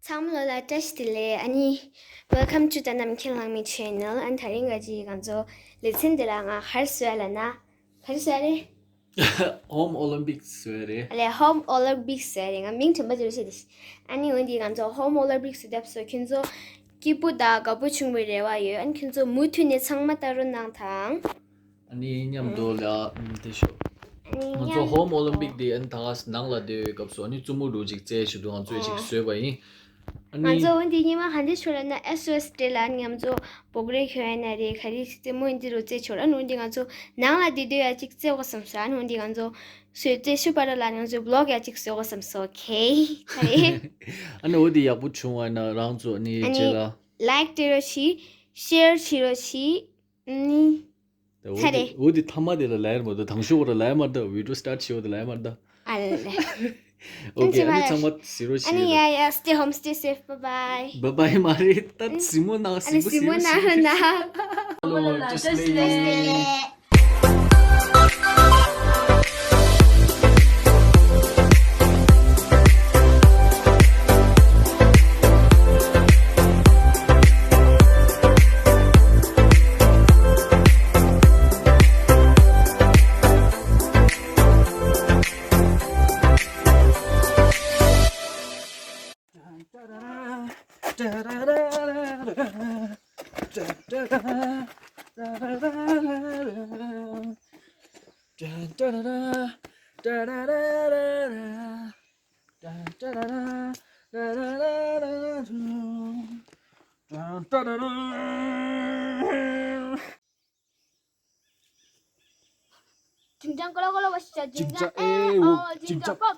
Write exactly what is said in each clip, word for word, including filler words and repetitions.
ཚང་མ་ལོ་ལ་བཀྲ་ཤིས་བདེ་ལེགས། ཨ་ནི། Welcome to the Namkhai Langmee channel. ཨ་ནི་དེ་རིང་ག་ཅིག་ང་ཚོ་ལེ་ཚན་འདི་ལ་ང་ག་རེ་བཟོ་ཡ་ལབ་ན། ག་རེ་བཟོ་ཡ་རེད། Home Olympics བཟོ་ཡ་རེད། ཨ་ལས། Home Olympics བཟོ་ཡ་རེད། ང་མིང་དྲན་པ་ཅིག་རེ་བཤད་དེ། ཨ་ནི་འོན་ཏེ་ང་ཚོ་Home Olympics བཟོ་ཐབས་སུ་ཁྱོད་ཚོ་སྐྱིད་པོ་དང་དགའ་པོ་བྱུང་བའི་རེ་བ་ཡོད། ཨ་ནི་ཁྱོད་ཚོ་མུ་མཐུད་ནས་ཚང་མ་ལྟ་རོགས་གནང་དང་། ཨ་ནི་མཉམ་དུ་ལ་ཨམ་དེ་ཤོག་ཨ་ནི་ང་ཚོ་མཉམ་Home དུ་Olympic དེ་ཨ་ནི་ད་ག་ནང་ལ་བསྡད་ཡོད་སྐབས་སུ་ཨ་ནི་རྩེད་མོ་རུ་ཅིག་རྩེད་ཞུ་དུས་ང་ཚོས་ཅིག་ཨ་བཟོས་པ་ཡིན། ཨ་ང་ནི་ཚོ་འོན་ཏེ་ཉི་མ་ག་འདྲ་ཤོར་ལ་ན་ཨེ་སོ་ཨེ་སི་སྤྲད་ལ་ཨ་ནི་ང་ཚོ་བོག་རེ་ཁྱོད་ཡ་ན་རེ་ག་རེ་རྩེད་མོ་འདི་རུ་རྩེད་ཆོག་ཨ་ནི་འོན་ཏེ་ང་ཚོ་ནང་ལ་བསྡད་དུས་ཡ་ཅིག་རྩེད་དགོས་བསམ་སོང་། ཨ་ནི་འོན་ཏེ་ང་ཚོ་སོས་རྩེད་ཤུ་པ་ར་ལ་ང་ཚོའི་བློག་ཡ་ཅིག་བཟོ་དགོས་བསམ་སོང་། ཨོ་ཁེ། ཨ་ནི་འོ་དེ་ཡག་པོ་བྱུང་བ་ན་རང་ཚོ་ཨ་ནི་ཨ་ནི་རྗེས་ལ་ལའིག་སྤྲད་རོགས་བྱེད། ཤེར་བྱེད་རོགས་བྱེད། ཨ་ནི། ད་འོ་ཚ་དེ་རེད། འོ་དེ་ཐ་མ་དེ་ལ་ལའེར་མ་གཏོགས་དང་ཤོག་ར་ལའེ་མ་གཏོགས་བི་ཌིའོ་སི་ཊར་ཊི་བྱེད་འོ་དེ་ལའེ་མ་གཏོགས། ཨ་ལ་ལ། ཨོ་ཁེ། ཨ་ནི་ཚང་མ་གཟིགས་རོགས་ཨ་ནི་བྱེད་ཡ་རོགས། ཡ་stay home, stay safe, bye bye. Bye bye མ་རེད། ད་གཟིགས་མོ་གནང་། ཨ་ནི་གཟིགས་མོ་གཟིགས་མོ་གནང་རོགས་གནང་། Hello, just play. ཅིང་ཅང་ཀོ་ལོ་ཀོ་ལོ་བ་ཤ་ཅིང་ཅང་ཨེ་འོ་ཅིང་ཅང་ཕག་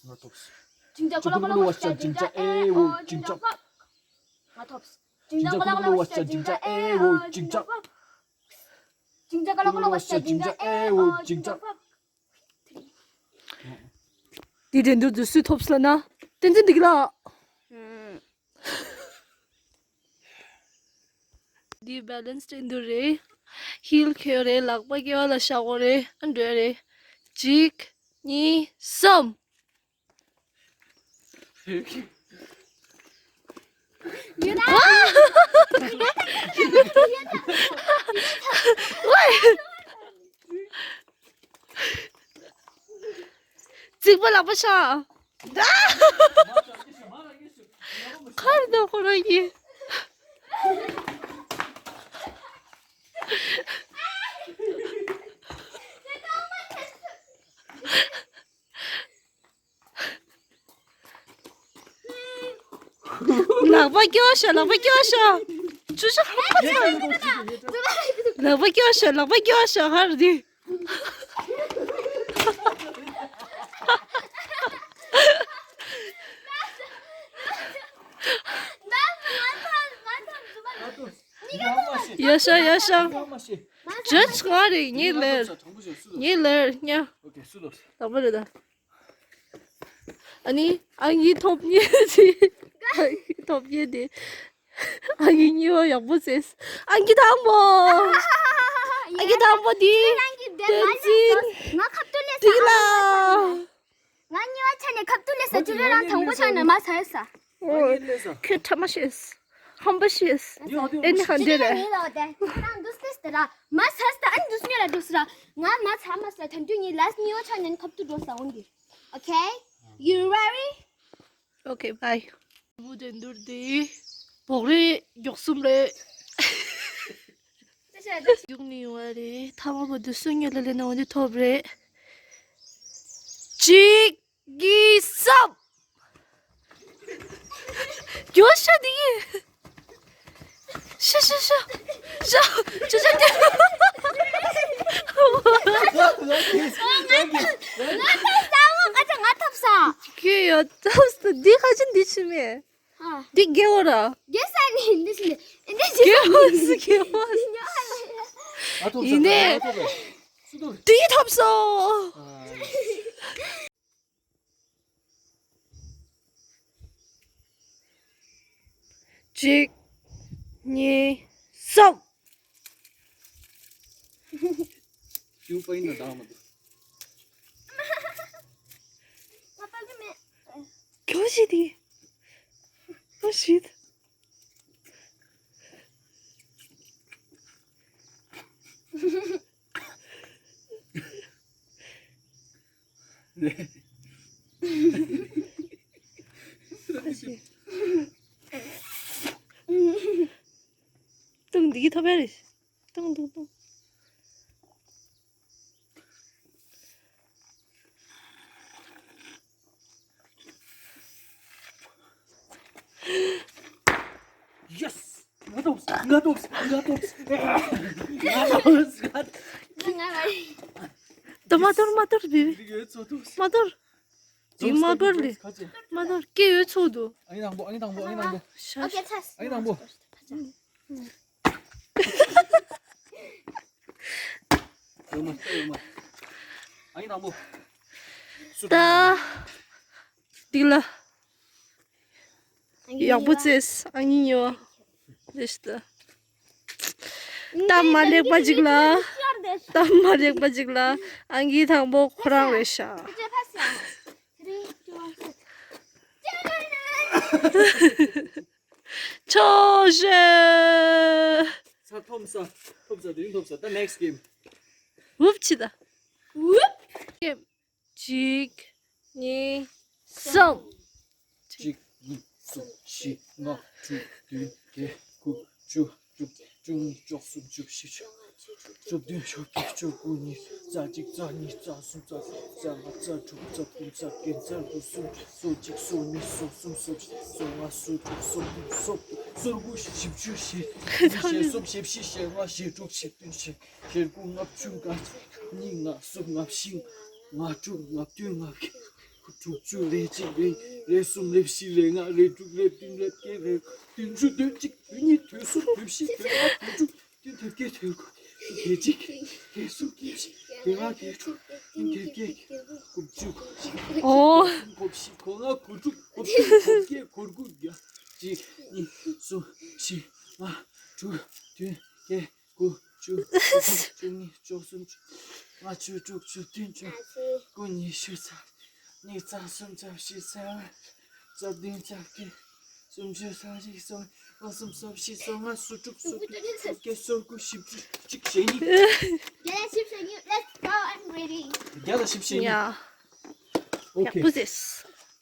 ང་ཐོབ་སོང་། ཅིང་ཅང་ཀོ་ལོ་ཀོ་ལོ་བ་ཤ་ཅིང་ཅང་ཨེ་འོ་ཅིང་ཅང་ཕག་ང་ཐོབ་སོང་། ཅིང་ཅང་ཀོ་ལོ་ཀོ་ལོ་བ་ཤ་ཅིང་ཅང་ཨེ་འོ་ཅིང་ཅང་ཕག་ཅིང་ཅང་ཀོ་ལོ་ཀོ་ལོ་བ་ཤ་ཅིང་ཅང་ཨེ་འོ་ཅིང་ཅང་ཕག་འདི་འགྲན་བསྡུར་འདི་སུས་ཐོབ་སོང་ན། བསྟན་འཛིན་འདི་ག་ལ། འདི་བྷེ་ལེན་སི་འགྲན་བསྡུར་རེད། ཧིལ་འཁྱེར་རེད། ལག་པ་སྐེད་པ་ལ་བཞག་དགོས་རེད། ཨ་འགྲོ་རེད། གཅིག་གཉིས། གསུམ། རྩིག་པ་ལག་པ་ཤ། ཁར་ད་ཁོ་རང་གིས། ལག་པ་སྐྱོ་ཤ། ལག་པ་སྐྱོ་ཤ། ཆུ་ཤ་ཧ་པ་ཚ། ལག་པ་སྐྱོ་ཤ། ལག་པ་སྐྱོ་ཤ། ཧར་དི། ཡ་ཤ་ཡ་ཤ། ཇ་ཆ་ང་རེ་ངའི་ལེར། ངའི་ལེར་ཉ། ལག་པ་རེད་ད། ཨ་ནི་ཨང་ཀི་ཐོབ་ཉེ་ཅི། ཨང་ཀི་ཐོབ་ཉེ་དེ། ཨང་ཀི་གཉིས་པ་ཡག་པོ་ཟེར། ཨང་ཀི་དང་པོ། ཨང་ཀི་དང་པོ་དེ། བསྟན་འཛིན། ང་ཁ་ཐུག་ལས་ཏིག་ལ། ང་གཉིས་པ་ཆ་ནས་ཁ་ཐུག་ལས་ས་ཅུ་རེ་རང་དང་པོ་ཆ་ནས་མ་ཟ་ས། ཁྱོད་ཁྲ་མ་ཤེས། ཧམ་པ་ཤེས། ཨེ་ནི་ཧ་འདི་རེད། ང་རང་འདུག་སྟེ་ཟེར་ར། མ་ཟ་ས་ཨ་ནི་འདུག་སྨྱོ་ལ་འདུག་ཟེར་ར། ང་མ་ཟ་མ་ཟ། ད་དུང་ངའི་ལས་གཉིས་པ་ཆ་ནས་ཁ་ཐུག་འགྲོ་ས་འོང་གི། Okay? You ready? Okay, bye. བུ་དེ་འདུར་དེ། བོག་རེ་མགྱོགས་གསུམ་རེད། རྒྱུགས་ནི་ཡོང་བ་རེད། ཐ་མ་བུ་དེ་སུ་ཉོ་ལ་ལེན་ན་འོ་དེ་ཐོབ་རེད། གཅིག་གཉིས། གསུམ། མགྱོགས་ཤོག་དེ་ཡིན། ཤ་ཤ་ཤ། ཤ། ཤ་ཤ་དེ། ང་ཐོབ་ས། ང་ཐོབ་ས། ཁྱོད་ཡོད་ཐོབ་ས་འདི་ཁ་ཅིག་འདི་ཕྱི་མས། འདི་རྒྱལ་བོ་ར། རྒྱལ་ས་ནི་འདི་ཕྱི་ནི་འདི་རྒྱལ་བོ་སུ་རྒྱལ་བོ། ཡིན་ནས། འདི་ཐོབ་སོང་། གཅིག་གཉིས། གསུམ། ཡུ་པ་ཡིན་ན་འདང་མ་འདུག་ང་ལྟ་གི་མེད། གྱོད་བྱེད་དེ། Oh shit. ཏང་འདི་གི་ཐོབ་ཡ་རེད། ཏང་ཏང་ཏང་། Yes! ང་ཐོབ། ང་ཐོབ། ང་ཐོབ། ང་ཐོབ། ང་ཐོབ། ང་ང་ང་། ད་མ་ཐོར་མ་ཐོར་བི་བི། འདི་གའི་ཚོ་ཐོབ། མ་ཐོར། འདི་མ་ཐོར་ལི། ཁ་ཅིག་མ་ཐོར་སྐྱེ་ཡོད་ཚོ་དུ། ཨ་ནི་དང་པོ། ཨ་ནི་དང་པོ། ཨ་ནི་དང་པོ། ཤ་ཤ། ཨ་ནི་དང་པོ། ཡོད་མ་ཡོད་མ། ཨ་ནི་དང་པོ། སུ། ད། འདི་ལ། ཡག་པོ་བཙལ། ཨ་ནི་ཉོ། ལེ་ཤ་ད། སྟབས་མ་ལེགས་པ་ཅིག་ལ། སྟབས་མ་ལེགས་པ་ཅིག་ལ། ཨང་ཀི་དང་པོ་ཁོ་རང་རེད་ཤག་ཆོག་ཤེས། ས་ཐོབ་ས། ཐོབ་ས། དེ་རིང་ཐོབ་ས། ད་next game། ཝུབ་ཆི་ད། ཝུབ། གཅིག་གཉིས། གསུམ། གཅིག་གཉིས། གསུམ། བཞི། ལྔ། དྲུག་བདུན། བརྒྱད། དགུ། བཅུ། བཅུ་གཅིག་བཅུ་གཉིས། བཅུ་གསུམ། བཅུ་བཞི། བཅུ། བཅུ་བདུན། བཅུ་བརྒྱད། བཅུ་དགུ། ཉི་ཤུ། རྩ་གཅིག་རྩ་གཉིས། རྩ་གསུམ། རྩ་བཞི། རྩ་ལྔ། རྩ་དྲུག་རྩ་བདུན། རྩ་བརྒྱད། རྩ་ལྔ། སོ་གཅིག་སོ་གཉིས། སོ་གསུམ། སོ་བཞི། སོ་ལྔ། སོ་དྲུག་སོ་བདུན། སོ་བདུན། སོ་དགུ། བཞི་བཅུ། ཞེ་གཉིས། ཞེ་གསུམ། ཞེ་བཞི། ཞེ་ལྔ། ཞེ་དྲུག་ཞེ་བདུན། ཞེ། ཞེ་དགུ། ལྔ་བཅུ། ལྔ་གཉིས། ལྔ་གསུམ། ལྔ་བཞི། ལྔ་དྲུག་ལྔ་བདུན། ལྔ་བརྒྱད། དྲུག་ཅུ། རེ་གཅིག་རེ་གཉིས། རེ་གསུམ། རེ་བཞི། རེ་ལྔ། རེ་དྲུག་རེ་བདུན། རེ་བརྒྱད། རེ་དགུ། བདུན་ཅུ། དོན་གཅིག་དོན་གཉིས། དོན་གསུམ། དོན་བཞི། དོན་ལྔ། དོན་དྲུག་དོན་བདུན། དོན་བརྒྱད། དོན་དགུ། དོན་བརྒྱད་ཅིག་བརྒྱད་གསུམ། བརྒྱད་བཞི། བརྒྱད་ལྔ། བརྒྱད་དྲུག་དོན་བརྒྱད། དགུ་བཅུ། གོ་གཅིག་ཨོ། གོ་གསུམ། གོ་བཞི། གོ་ལྔ། གོ་དྲུག་གོ་བདུན། གོ་བརྒྱད། གོ་དགུ། བརྒྱད། གཅིག་གཉིས། གསུམ། བཞི། ལྔ། དྲུག་བདུན། བརྒྱད། དགུ། བཅུ། བཅུ་གཉིས། བཅུ་གསུམ། བཅུ་ལྔ། བཅུ་དྲུག་བཅུ་བདུན། བཅུ་དགུ། ཉི་ཤུ། རྩ་གཉིས། རྩ་གསུམ། རྩ་བཞི། རྩ་ལྔ། རྩ་བདུན། རྩ་བརྒྱད། སུམ་ཅུ། སོ་གཅིག་སོ་གཉིས། སོ་གསུམ། སོ་བཞི། སོ་ལྔ། སོ་དྲུག་སོ་བདུན། སོ་བརྒྱད། སོ་དགུ། བཞི་བཅུ། གཅིག་ཞེ་གཉིས། བརྒྱད་བཞི་བཞི་བཅུ། Let's go, I'm ready. བརྒྱད་དང་བཞི་བཅུ་ཞེ་གཉིས། ཡ། ཨོ་ཁེ། ཡག་པོ་ཟེར།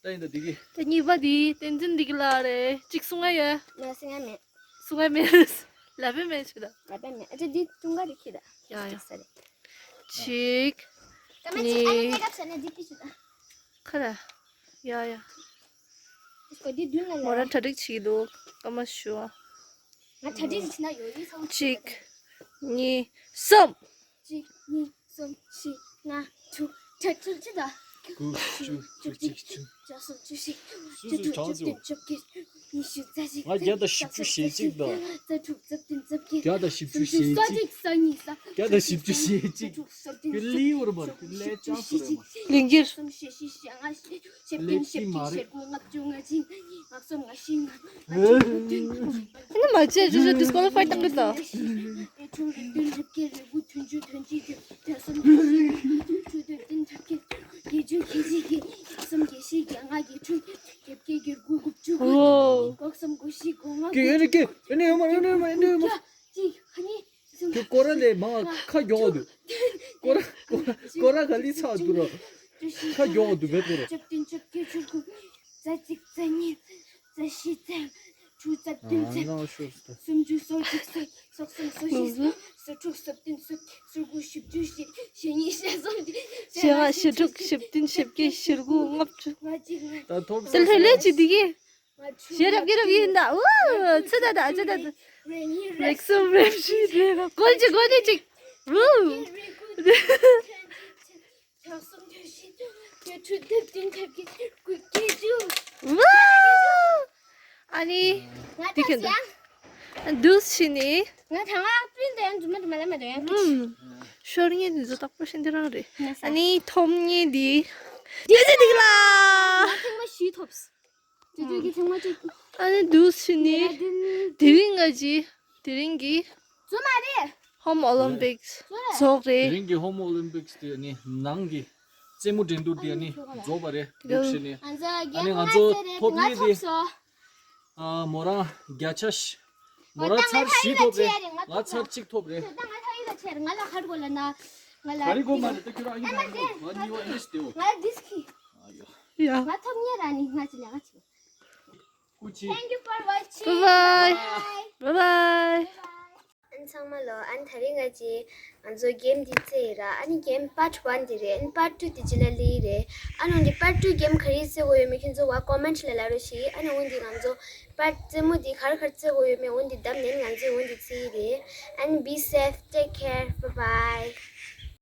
ད་ཡིན་ད་འདི་གི། ད་གཉིས་པ་འདི་བསྟན་འཛིན་འདི་གི་ལ་རེད། གཅིག་གསུང་ང་ཡོད། ང་གསུང་ང་མེད། གསུང་ང་མེད། ལབ་པའི་མེད་ཆུ་ད། ལབ་པའི་མེད། ཨ་ཅེ་འདི་ཀྲུང་ག་རེད་ཁྱེད་ད། ཡ་ཡ། ས་རེད། གཅིག་གཉིས། ཀ་མ་ཅིག་ཨ་ཡ་ནས་ཀ་ཚ་ནས་འདི་ཏི་ཆུ་ད། ཁ་ར། ཡ་ཡ། ཨིས་ཀོ་འདི་བདུན་ལ་ལ། མོ་རང་གྲ་སྒྲིག་བྱེད་ཀྱི་འདུག་སྐར་མ་ཞུ་བ། ང་གྲ་སྒྲིག་བྱེད་ན་ཡོད་ཡིན་ཚང་མ། གཅིག་གཉིས། གསུམ། གཅིག་གཉིས། གསུམ། བཞི། ལྔ། དྲུག་དྲུག་ཅི་ད། དགུ། བཅུ། བཅུ་གཅིག་བཅུ། བཅུ་གསུམ། བཅུ་བཞི། བཅུ་དྲུག་བཅུ་བདུན། བཅུ་བརྒྱད། ཉི་ཤུ། རྩ་བཞི། ཉི་ཤུ་རྩ་གཅིག་རྩ་གསུམ། རྩ་བཞི། རྩ་དྲུག་རྩ་བདུན། རྩ་བརྒྱད། བརྒྱ་དང་བཞི་བཅུ་ཞེ་གཅིག་དང་། སུམ་ཅུ། སོ་གཅིག་སོ་གཉིས། བརྒྱ་དང་བཞི་བཅུ་ཞེ་གཅིག་ཀུ་ལི་ཡོར་མར་ཀུ་ལེ་ཅང་སོ་རེ་མ། ལིང་གིར། སུམ་ཅུ། ཞེ་བཞི། ཞེ་ལྔ། ཞེ་བདུན། ཞེ་བརྒྱད། ཞེ་དགུ། ལྔ་བཅུ། ལྔ་བཞི། ལྔ་གསུམ། ལྔ་བཞི། ལྔ། ཨ་ནི་མ་བྱས་ཅི་ཞིག་disqualify་བཏང་གི་ད། རེ་དྲུག་རེ་བདུན། རེ་བརྒྱད། རེ་དགུ། བདུན་ཅུ། དོན་གཅིག་དོན་གསུམ། དོན་བདུན། དོན་བརྒྱད། བརྒྱད་ཅུ། བརྒྱད་གཅིག་བརྒྱད། བརྒྱད་གསུམ། བརྒྱད་བཞི། བརྒྱད་ལྔ། བརྒྱད་དྲུག་བརྒྱད་བརྒྱད། བརྒྱད་དགུ། དགུ་བཅུ། ཨོ། དགུ་གསུམ། དགུ་བཞི། དགུ་ལྔ། དགུ་དྲུག་ཡོད་ནི་ཡོད་མ་ཡོད་ནི་ཡོད་མ་ཡོད་ནི་ཡོད་མ། བརྒྱད། གཅིག་གཉིས། ཁྱོད་སྐོར་ར་ལས་མང་ཁ་མགྱོགས་འདུག་སྐོར་ར་སྐོར་ར་སྐོར་ར་ག་ལི་ཚགས་འདུག་ར། ཁ་མགྱོགས་འདུག་བས་སྐོར་ར། བཅུ་བདུན། བཅོ་བརྒྱད། བཅུ་དགུ། རྩ་གཅིག་རྩ་གཉིས། རྩ་བཞི། རྩ་དྲུག་རྩ་བདུན། རྩ། ཨ་ནི་ཤོར་སོང་། སུམ་ཅུ། སོ་གཅིག་སོ། སོ་གསུམ། སོ་བཞི། སོ་དྲུག་སོ་བདུན། སོ། སོ་དགུ། བཞི་བཅུ། ཞེ། ཞེ་གཉིས། ཞེ་གསུམ། ཞེ་ལྔ། ཞེ་དྲུག་ཞེ་བདུན། ཞེ་བརྒྱད། ཞེ་དགུ། ལྔ་བཅུ། ལྔ་གཅིག་ལྔ། ད་ཐོབ་ད་ལྷོད་ལྷོད་ཅིག་འདི་གི། ཞེ་རབ་ཀྱི་རབ་ཡིན་ད། ཨོ། ཚེ་ད་ད་ཚེ་ད་ད། རེ་གཉིས། རེ་གསུམ། རེ་བཞི། རེ་ལྔ། གོ་ཅིག་གོ་ཅིག་ཅིག་ཨུ། རེ་དགུ། རེ་དགུ། བཅུ་གསུམ། བཅུ་བཞི། བཅུ་དྲུག་བཅུ་བདུན། བཅོ་བརྒྱད། དགུ་བརྒྱད་ཅུ། ཨུ། ཨ་ནི། ང་འདི་ཁྱོད་ད། ཡང་། འདུག་ཕྱིན་ནི། ང་ད་ང་ཨག་པིན་དེ་ཡང་རྫུན་མ་རྫུན་མ་ལབ་མ་འདོད་ཡང་། ཨུམ། ཤོར་ངེས་འདི་ཚོ་རྟག་པར་ཤེས་འདི་རང་རེད། ཨ་ནི་ཐོབ་ངེས་འདི། དེ་ཚེ་འདི་ལ། ང་ཐེངས་མ་བཞི་ཐོབ། དེ་དུས་ཀྱི་ཐེངས་མ་གཅིག་དེ་རིང་ང་ཅི། དེ་རིང་གི། དེ་རིང་གི། རྫུན་མ་རེད། Home Olympics རྫོགས་རེད། དེ་རིང་གི་Home Olympics དེ་ནི་ནང་གི་རྩེད་མོ་འགྲན་བསྡུར་དེ་ནི་རྫོགས་པ་རེད། འདུག་ཕྱིན་ནི། ཨ་ནི་ང་ཚོ་ཐོབ་ངེས་དེ། ཨ། མོ་རང་བརྒྱ་ཆ་བཞི། མོ་རང་ཚར་བཞི་ཐོབ་རེད། ང་ཚར་གཅིག་ཐོབ་རེད། ད་ང་ཐ་ཡི་ལ་ཆེར་ང་ལ་ཧར་གོ་ལ་ན། ང་ལ་ག་རེ་གོ་མ་རེད། ད་ཁྱོད་རང་ཨ་ཡི་ལ་ཧར་གོ། ང་གཉིས་པ་ཨེ་ནས་བདེ་བོ། ང་ལ་དིས་ཁི། ཨ་ཡོ། ཡ། ང་ཐོབ་ཉེ་ར་ནི་ང་ཅི་ལ་ང་ཅི། ཀུ་ཅི། Thank you for watching. Bye bye. Bye bye. ཨན་ཚང་མ་ལོ། ཨན་ད་རེས་ང་ཅི་ང་ཚོ་གེམ་འདི་རྩེ་ཡི་ར། ཨ་ནི་གེམ་པཱར་ཊི་ཝན་འདི་རེད། ཨན་པཱར་ཊི་ཊུ་འདི་ཅི་ལ་ལི་རེད། ཨ་ནི་འོན་ཏེ་པཱར་ཊི་ཊུ་གེམ་ག་རེ་རྩེ་དགོས་ཡོད་མེད་ཁྱོད་ཚོ་བ་ཀོ་མེན་ཊི་ལ་ལ་རོ་ཤི། ཨ་ནི་འོན་ཏེ་ང་ཚོ་པཱར་ཊི་རྩེ་མོ་འདི་ག་རེ་ག་རེ་རྩེ་དགོས་ཡོད་མེད་འོན་ཏེ་བདམས་ནས་ང་ཚོས་འོན་ཏེ་རྩེ་ཡི་རེད། And be safe, take care, bye bye.